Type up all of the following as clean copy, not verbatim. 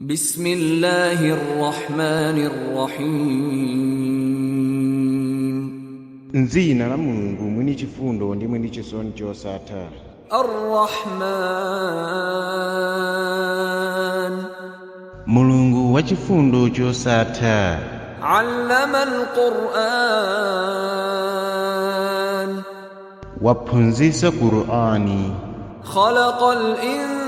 بسم الله الرحمن الرحيم. M'dzina la Mulungu mwini chifundo ndi mwini chisoni chosatha. الرحمن. Mulungu wa chifundo chosatha. علم القرآن. Waphunzitsa Qur'ani. خلق الإنسان.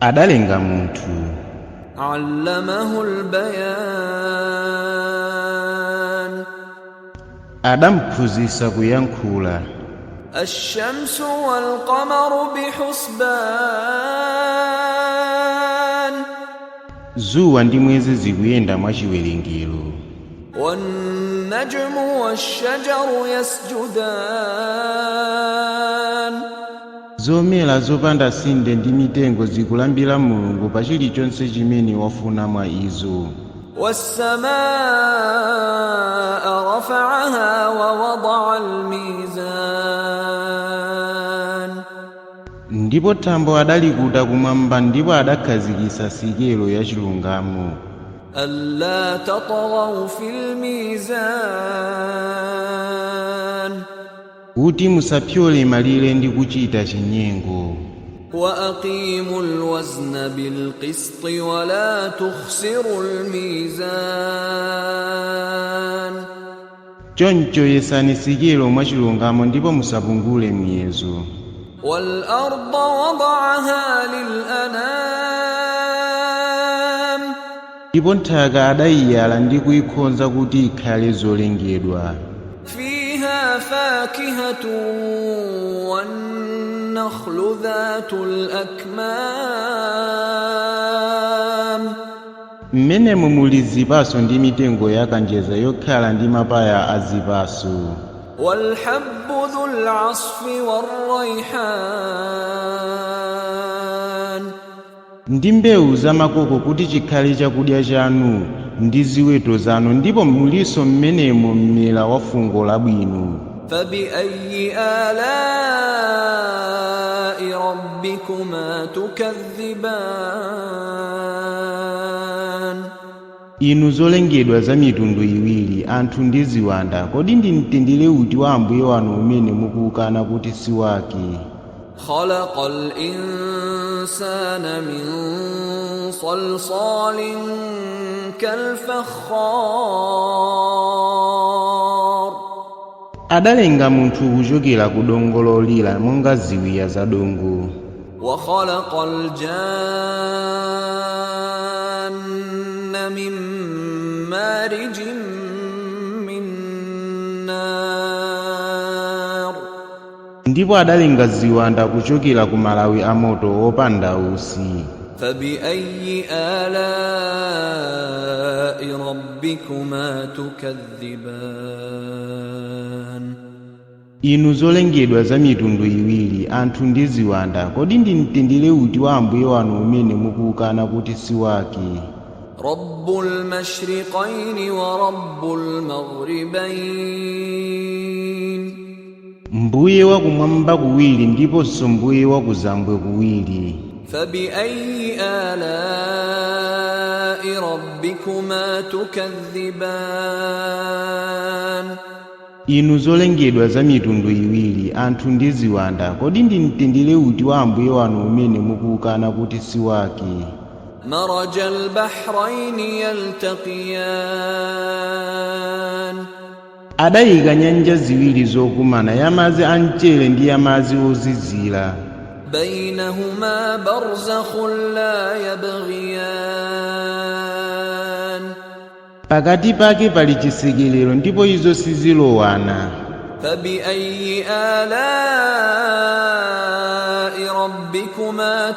Adalenga munthu. علمه البيان. Adamphunzitsa kuyankhula. الشمس والقمر بحسبان. Dzuwa ndi mwezi zikuyenda mwachiwerengero. والنجم والشجر يسجدان. Zomera zopanda tsinde ndi mitengo zikulambira Mulungu pa chilichonse chimene wafuna mwa izo. والسماء رفعها ووضع الميزان. Ndipo thambo adalikuta kumwamba ndipo adakhazikitsa sikelo ya chilungamo. ألا تطغوا في الميزان. Kuti musapyole malire ndi kuchita chinyengo. وأقيموا الوزن بالقسط ولا تخسروا الميزان. Choncho yesani sikelo mwachilungamo ndipo musapungule miyezo. والأرض وضعها للأنام. Ndipo nthaka adayiyala ndi kuyikonza kuti ikhale zolengedwa. فيها فاكهة والنخل ذات الأكمام. Mmenemo muli zipatso ndi mitengo ya kanjedza yokhala ndi mapaya a zipatso. والحب ذو العصف والريحان. Ndi mbewu zamakoko kuti chikhale chakudya chanu ndi ziweto zanu, ndipo mulinso mmenemo mmera wa fungo labwino. فبأي آلاء ربكما تكذبان؟ Inu zolengedwa za mitundu iwiri, anthu ndi ziwanda, kodi ndi mtendere uti wa Ambuye wanu umene mukuwukana kuti si wake? خلق الإنسان من صلصال كالفخار. Adalenga munthu kuchokera ku dongo lolira monga ziwiya za dongo. وخلق الجان من مارج من نار. Ndipo adalenga ziwanda kuchokera ku malawi amoto wopanda utsi. فبأي آلاء ربكما تكذبان؟ Inu zolengedwa za mitundu iwiri, anthu ndi ziwanda, kodi ndi mtendere uti wa Ambuye wanu umene mukuwukana kuti si wake? رب المشرقين ورب المغربين. Mbuye wakumwamba kuwiri ndiponso mbuye wakuzambwe kuwiri. فبأي آلاء ربكما تكذبان؟ Inu zolengedwa za mitundu iwiri, anthu ndi ziwanda, kodi ndi mtendere uti wa Ambuye wanu umene mukuwukana kuti si wake? مرج البحرين يلتقيان. Adayika nyanja ziwiri zokumana, yamadzi a mchere ndi yamadzi ozizira. بينهما برزخ لا يبغيان. Pakati pake pali chisekerero ndipo izo sizilowana. فبأي آلاء ربكما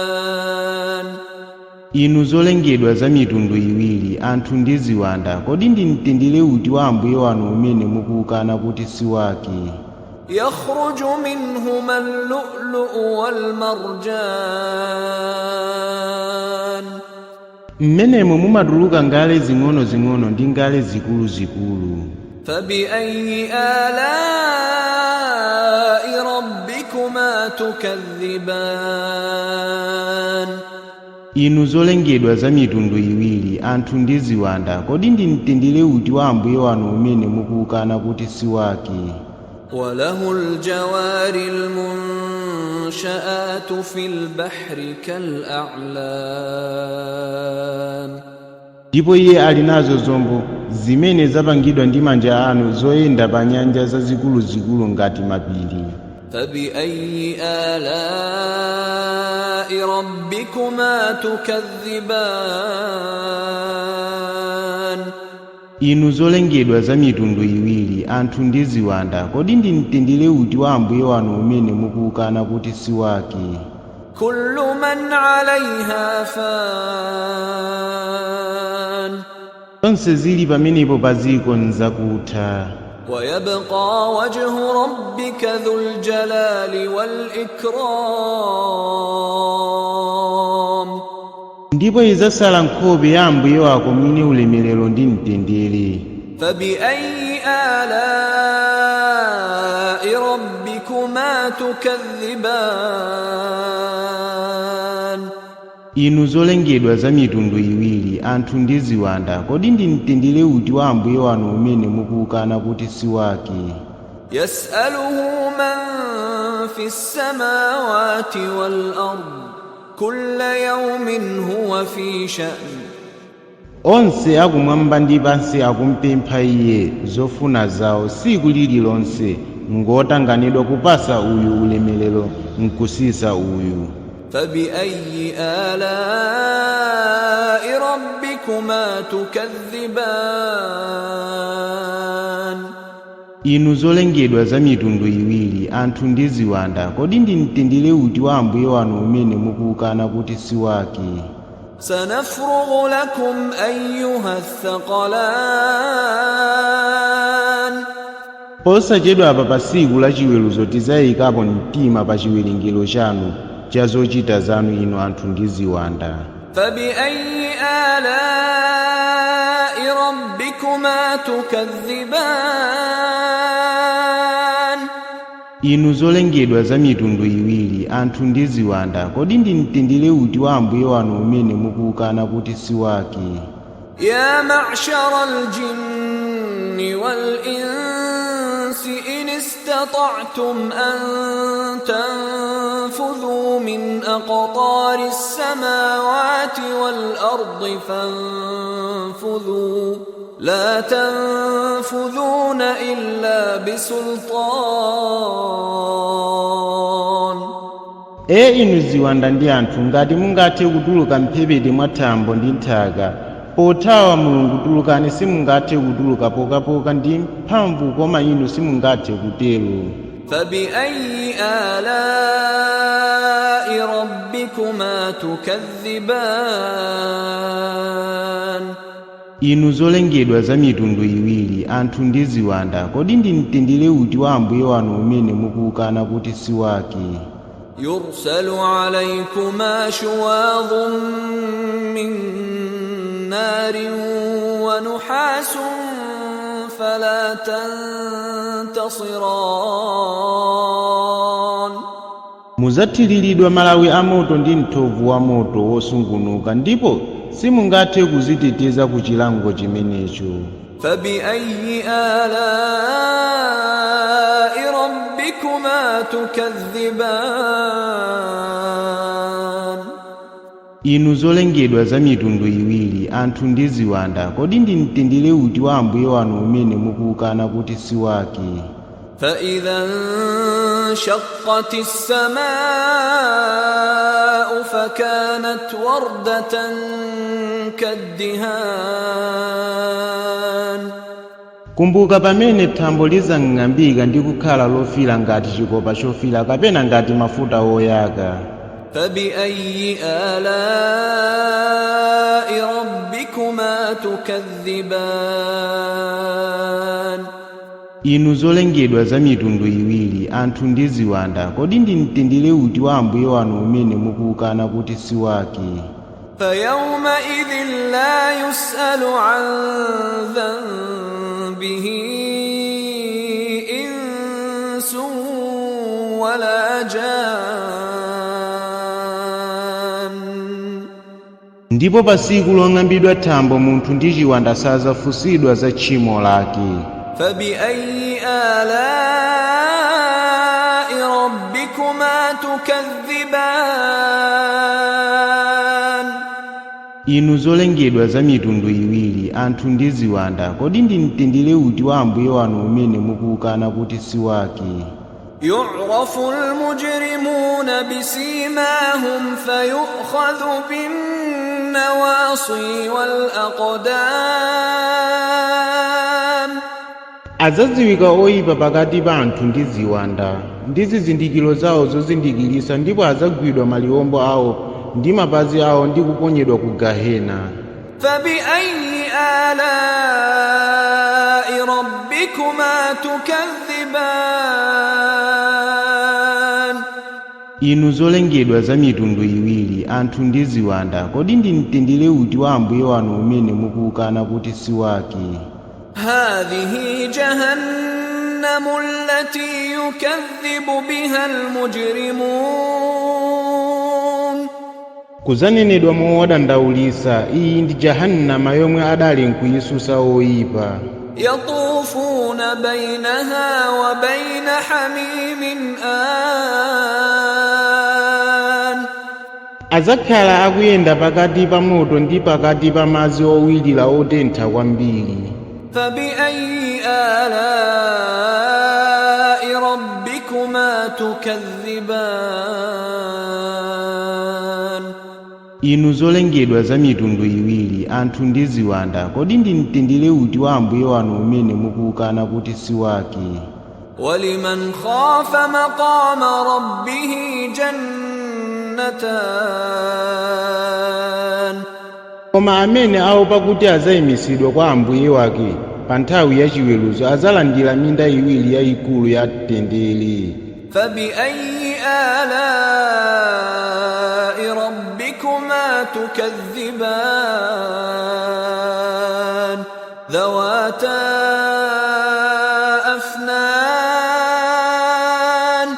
تكذبان؟ Inu zolengedwa za mitundu iwiri, anthu ndi ziwanda, kodi ndi mtendere uti wa Ambuye wanu umene mukuwukana kuti si wake? يخرج منهما اللؤلؤ والمرجان. Mmenemo mumatuluka ngale zing'ono-zing'ono ndi ngale zikuluzikulu. فبأي آلاء ربكما تكذبان؟ Inu zolengedwa za mitundu iwiri, anthu ndi ziwanda, kodi ndi mtendere uti wa Ambuye wanu umene mukuwukana kuti si wake? وله الجوار المنشآت في البحر كالأعلام. Ndipo iye ali nazo zombo zimene zapangidwa ndi manja anu zoyenda pa nyanja zazikuluzikulu ngati mapiri. فبأي آلاء ربكما تكذبان؟ Inu zolengedwa za mitundu iwiri, anthu ndi ziwanda, kodi ndi mtendere uti wa Ambuye wanu umene mukuwukana kuti si wake? كل من عليها فان. Zonse zili pamenepo pa dziko nzakutha. ويبقى وجه ربك ذو الجلال والإكرام. Ndipo idzasala nkhope ya Ambuye wako mwini ulemerero ndi mtendere. فبأي آلاء ربكما تكذبان؟ Inu zolengedwa za mitundu iwiri, anthu ndi ziwanda, kodi ndi mtendere uti wa Ambuye wanu umene mukuwukana kuti si wake? يسأله من في السماوات والأرض، كل يوم هو في شأن. Onse akumwamba ndi pansi akumpempha iye zofuna zawo tsiku lililonse, ngotanganidwa kupasa uyu ulemerero nkusisa uyu. فبأي آلاء ربكما تكذبان؟ Inu zolengedwa za mitundu iwiri, anthu ndi ziwanda, kodi ndi mtendere uti wa Ambuye wanu umene mukuwukana kuti si wake? سنفرغ لكم أيها الثقلان. Posachedwa apa pa tsiku la chiweruzo tidzayikapo mtima pa chiwerengero chanu cha zochita zanu, inu anthu ndi ziwanda. فبأي آلاء ربكما تكذبان؟ Inu zolengedwa za mitundu iwiri, anthu ndi ziwanda, kodi ndi mtendere uti wa Ambuye wanu umene mukuwukana kuti si wake? يا معشر الجن والإنس، إن استطعتم أن تنفذوا من أقطار السماوات والأرض فانفذوا، لا تنفذون إلا بسلطان. E inu ziwanda ndi anthu, ngati mungathe kutuluka mphepete mwa thambo ndi nthaka pothawa Mulungu, tulukani. Simungathe kutuluka pokhapokha ndi mphamvu, koma inu simungathe kutero. فبأي آلاء ربكما تكذبان؟ Inu zolengedwa za mitundu iwiri, anthu ndi ziwanda, kodi ndi mtendere uti wa Ambuye wanu umene mukuwukana kuti si wake? يرسل عليكما شواظ من نار ونحاس فلا تنتصران. Mudzathiriridwa malawi amoto ndi mthovu wa moto wosungunuka, ndipo simungathe kuziteteza ku chilango chimenecho. فبأي آلاء ربكما تكذبان؟ Inu zolengedwa za mitundu iwiri, anthu ndi ziwanda, kodi ndi mtendere uti wa Ambuye wanu umene mukuwukana kuti si wake? فإذا انشقت السماء فكانت وردة كالدهان. Kumbuka pamene thambo lizang'ambika ndi kukhala lofira ngati chikopa chofira kapena ngati mafuta woyaka. فبأي آلاء ربكما تكذبان؟ Inu zolengedwa za mitundu iwiri, anthu ndi ziwanda, kodi ndi mtendere uti wa Ambuye wanu umene mukuwukana kuti si wake? فيومئذ لا يسأل عن ذنبه إنس ولا جان. Ndipo pa tsiku long'ambidwa thambo munthu ndi chiwanda sazafunsidwa za tchimo lake. فبأي آلاء ربكما تكذبان؟ Inu zolengedwa za mitundu iwiri, anthu ndi ziwanda, kodi ndi mtendere uti wa Ambuye wanu umene mukuwukana kuti si wake? يعرف المجرمون بسيماهم فيؤخذ بالنواصي والأقدام. Adzadziwika oyipa pakati pa anthu ndi ziwanda ndi zizindikiro zawo zozindikirisa, ndipo adzagwidwa maliwombo awo ndi mapazi awo ndi kuponyedwa ku gahena. فبأي آلاء ربكما تكذبان؟ Inu zolengedwa za mitundu iwiri, anthu ndi ziwanda, kodi ndi mtendere uti wa Ambuye wanu umene mukuwukana kuti si wake? هذه جهنم التي يكذب بها المجرمون. Kuzanenedwa mowadandaulisa, iyi ndi jahannama yomwe adali nkuyisusa oyipa. يطوفون بينها وبين حميم آن. Adzakhala akuyenda pakati pa moto ndi pakati pa madzi owirira otentha kwambiri. فبأي آلاء ربكما تكذبان؟ Inu zolengedwa za mitundu iwiri, anthu ndi ziwanda, kodi ndi mtendere uti wa Ambuye wanu umene mukuwukana kuti si wake? ولمن خاف مقام ربه جنتان. Koma amene aopa kuti adzayimisidwa kwa Ambuye wake pa nthawi ya chiweruzo adzalandira minda iwiri yayikulu ya mtendere. فبأي آلاء ربكما تكذبان؟ ذواتا أفنان.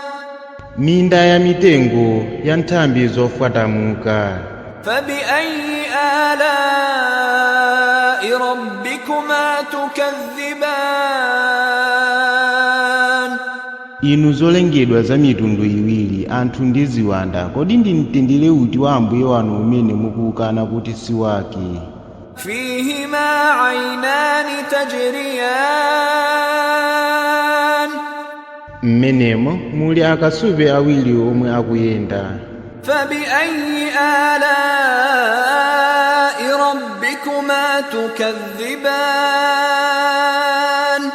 Minda ya mitengo ya nthambi zofwatamuka. فبأي آلاء ربكما تكذبان؟ Inu zolengedwa za mitundu iwiri, anthu ndi ziwanda, kodi ndi mtendere uti wa Ambuye wanu umene mukuwukana kuti si wake? فيهما عينان تجريان. Mmenemo muli akasupe awiri omwe akuyenda. فبأي آلاء ربكما تكذبان؟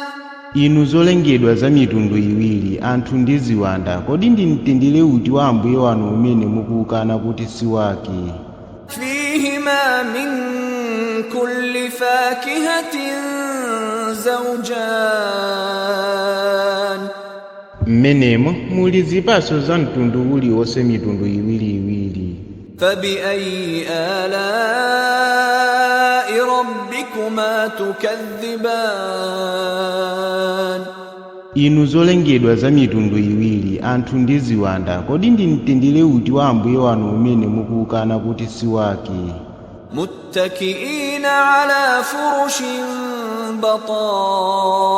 Inu zolengedwa za mitundu iwiri, anthu ndi ziwanda, kodi ndi mtendere uti wa Ambuye wanu umene mukuwukana kuti si wake? فيهما من كل فاكهة زوجان. Mmenemo muli zipatso za mtundu uliwonse mitundu iwiriiwiri. فبأي آلاء ربكما تكذبان؟ Inu zolengedwa za mitundu iwiri, anthu ndi ziwanda, kodi ndi mtendere uti wa Ambuye wanu umene mukuwukana kuti si wake? متكئين على فرش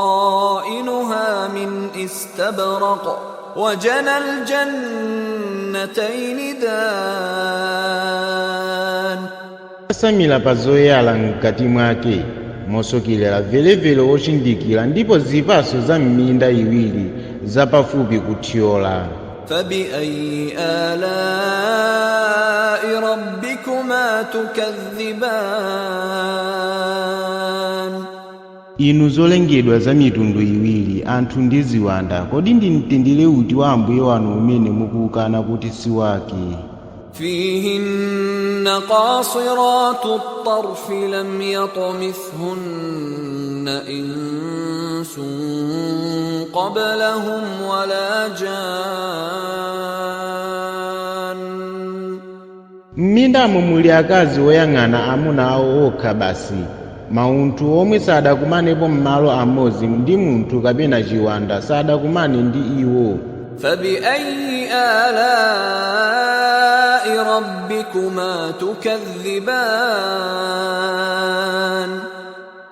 بطائنها من استبرق وجنى الجنتين دان. Asamira pa zoyala mkati mwake mosokerera velevele wochindikira, ndipo zipatso za m'minda iwiri zapafupi kuthyola. فبأي آلاء ربكما تكذبان؟ Inu zolengedwa za mitundu iwiri, anthu ndi ziwanda, kodi ndi mtendere uti wa Ambuye wanu umene mukuwukana kuti si wake? فيهن قاصرات الطرف لم يطمثهن إنس قبلهم ولا جان. M'mindamo muli akazi oyang'ana amuna awo okha basi, maunthu omwe sadakumanepo m'malo amodzi ndi munthu kapena chiwanda sadakumane ndi iwo. فبأي آلاء ربكما تكذبان؟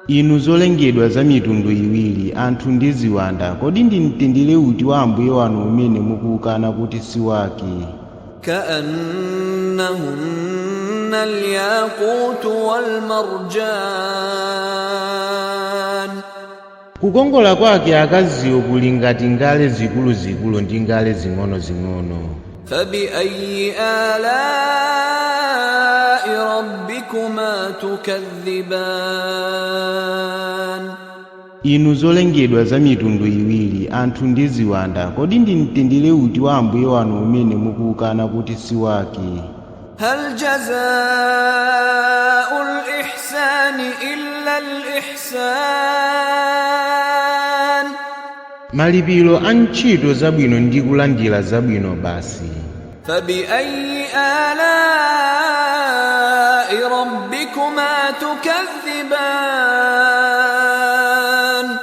Inu zolengedwa za mitundu iwiri, anthu ndi ziwanda, kodi ndi mtendere uti wa Ambuye wanu umene mukuwukana kuti si wake? كأنهن الياقوت والمرجان. Kukongola kwake akaziwo kuli ngati ngale zikuluzikulu ndi ngale zing'onozing'ono. فبأي آلاء ربكما تكذبان؟ Inu zolengedwa za mitundu iwiri, anthu ndi ziwanda, kodi ndi mtendere uti wa Ambuye wanu umene mukuwukana kuti si wake? هل جزاء الإحسان إلا الإحسان؟ Malipiro a ntchito zabwino ndi kulandira zabwino basi. فبأي آلاء ربكما تكذبان؟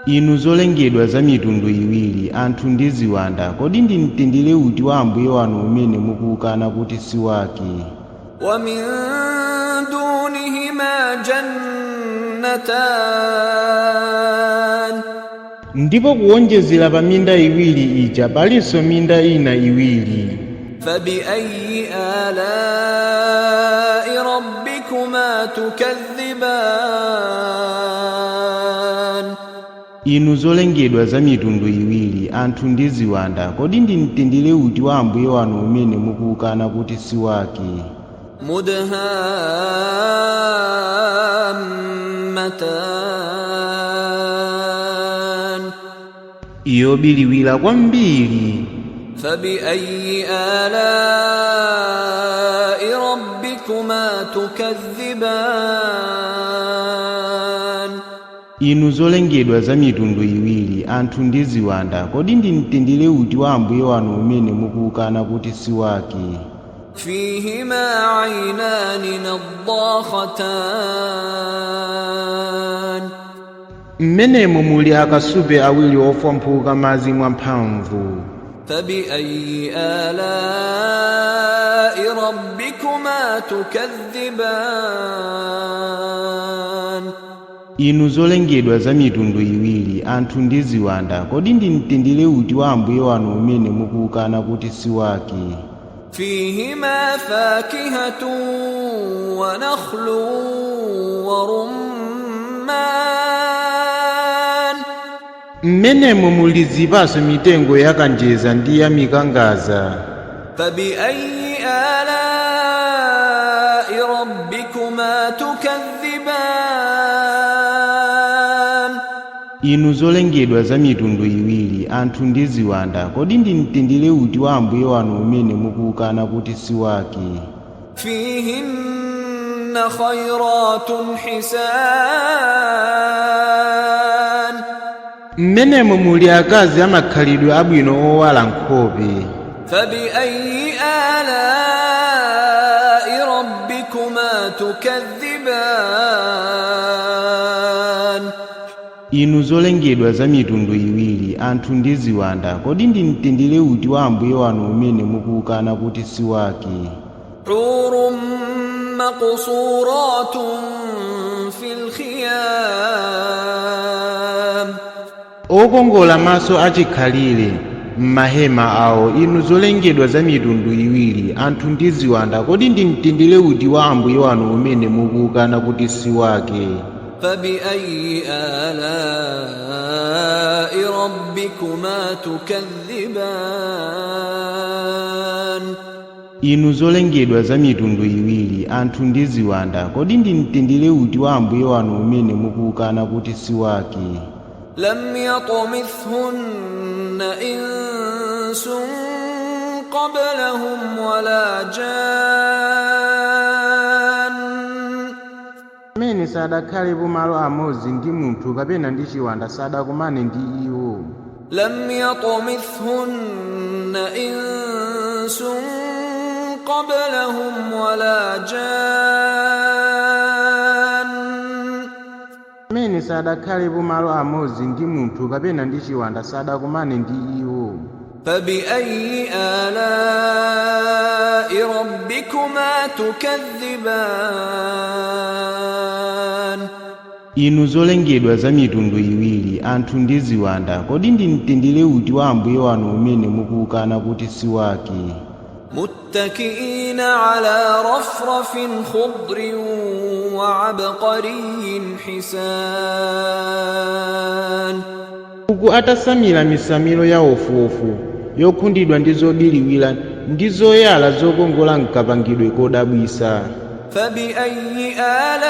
Inu zolengedwa za mitundu iwiri, anthu ndi ziwanda, kodi ndi mtendere uti wa Ambuye wanu umene mukuwukana kuti si wake? ومن دونهما جنتان. Ndipo kuwonjezera pa minda iwiri ija palinso minda ina iwiri. فبأي آلاء ربكما تكذبان؟ Inu zolengedwa za mitundu iwiri, anthu ndi ziwanda, kodi ndi mtendere uti wa Ambuye wanu umene mukuwukana kuti si wake? مدهامتان. Yobiriwira kwambiri. فبأي آلاء ربكما تكذبان؟ Inu zolengedwa za mitundu iwiri, anthu ndi ziwanda, kodi ndi mtendere uti wa Ambuye wanu umene mukuwukana kuti si wake? فيهما عينان نضاختان. Mmenemo muli akasupe awiri ofwamphuka madzi mwamphamvu. فبأي آلاء ربكما تكذبان؟ Inu zolengedwa za mitundu iwiri, anthu ndi ziwanda, kodi ndi mtendere uti wa Ambuye wanu umene mukuwukana kuti si wake? فيهما فاكهة ونخل ورمان. Mmenemo muli zipatso, mitengo ya kanjeza ndi ya mikangaza. فبأي آلاء ربكما تكذبان؟ Inu zolengedwa za mitundu iwiri, anthu ndi ziwanda, kodi ndi mtendere uti wa Ambuye wanu umene mukuwukana kuti si wake? فيهن خيرات حسان. Mmenemo muli akazi amakhalidwe abwino owala nkhope. فبأي آلاء ربكما تكذبان؟ Inu zolengedwa za mitundu iwiri, anthu ndi ziwanda, kodi ndi mtendere uti wa Ambuye wanu umene mukuwukana kuti si wake? حور مقصورات في الخيام. Okongola maso achikhalire m'mahema awo. Inu zolengedwa za mitundu iwiri, anthu ndi ziwanda, kodi ndi mtendere uti wa Ambuye wanu umene mukuwukana kuti si wake? فبأي آلاء ربكما تكذبان؟ Inu zolengedwa za mitundu iwiri, anthu ndi ziwanda, kodi ndi mtendere uti wa Ambuye wanu umene mukuwukana kuti si wake? لم يطمثهن إنس قبلهم ولا جان. Amene sadakhalepo malo amodzi ndi munthu kapena ndi chiwanda, sadakumane ndi iwo. لم يطمثهن إنس قبلهم ولا جان. Amene sadakhalepo malo amodzi ndi munthu kapena ndi chiwanda, sadakumane ndi iwo. فبأي آلاء ربكما تكذبان؟ Inu zolengedwa za mitundu iwiri, anthu ndi ziwanda, kodi ndi mtendere uti wa Ambuye wanu umene mukuwukana kuti si wake? متكئين على رفرف خضر وعبقري حسان. Uku atasamira misamiro ya ofuofu yokhundidwa ndi zobiriwira ndi zoyala zokongola mkapangidwe kodabwisa. فبأي آلاء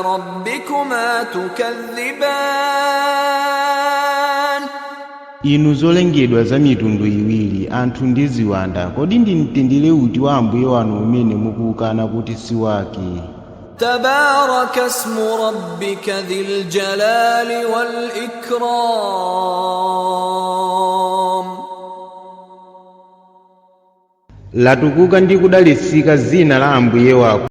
ربكما تكذبان؟ Inu zolengedwa za mitundu iwiri, anthu ndi ziwanda, kodi ndi mtendere uti wa Ambuye wanu umene mukuwukana kuti si wake? تبارك اسم ربك ذي الجلال والإكرام. Latukuka ndi kudalitsika dzina la Ambuye wako.